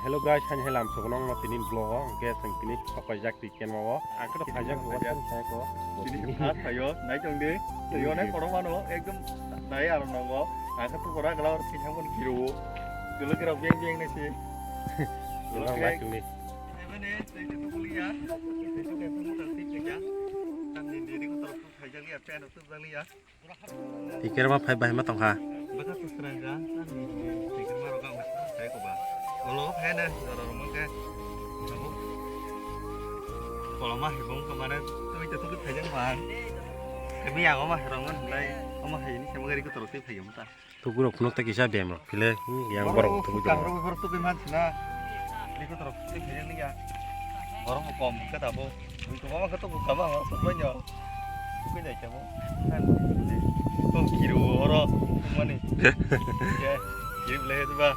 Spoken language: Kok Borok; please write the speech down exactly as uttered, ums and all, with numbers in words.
Hello guys, hani helam sok nong no tinin vlog o, hwnkhe chwng tini sok paijak twi kenma o. Ang khe to phaijak bo, tini phaijak o. Tini ha thayo, nai tong di. Thayo nai kotor mano, ekdom nai aro nogo. Ang khe to kora gala or thing hamon kiro. Gelo kira biang biang nai si. Gelo nang kira nai tong di. Ebe ne, tei tu kuliya. Tei tu kaya tu muka sip kaya. Tang di diri kotor tu phaijak liya, pen tu jang liya. Tikerma phai bahai ma tongkha. Bwkha tu srang ja, ani tikerma rok ang phai ko ba. Olo phai na, oro rok mangke. Abo koloma hai bong ko mane, twi te twi phai jang ba. Kami ya, oma hai rong nai, oma hai ni sama gari ko toro twi phai jang ta. Tukurok phunuk ta kisa bem rok phile, hmm, yang borok tuku jang. Kang rok borok tuku man sina. Liko toro twi phai jang ya. Borok kom ka ta bo. Liko mama ka tuku kama ma sok banyo. Koi nai kamo. Kan. Kom kiro oro. Mani. Ya. Kiri bele tu ba.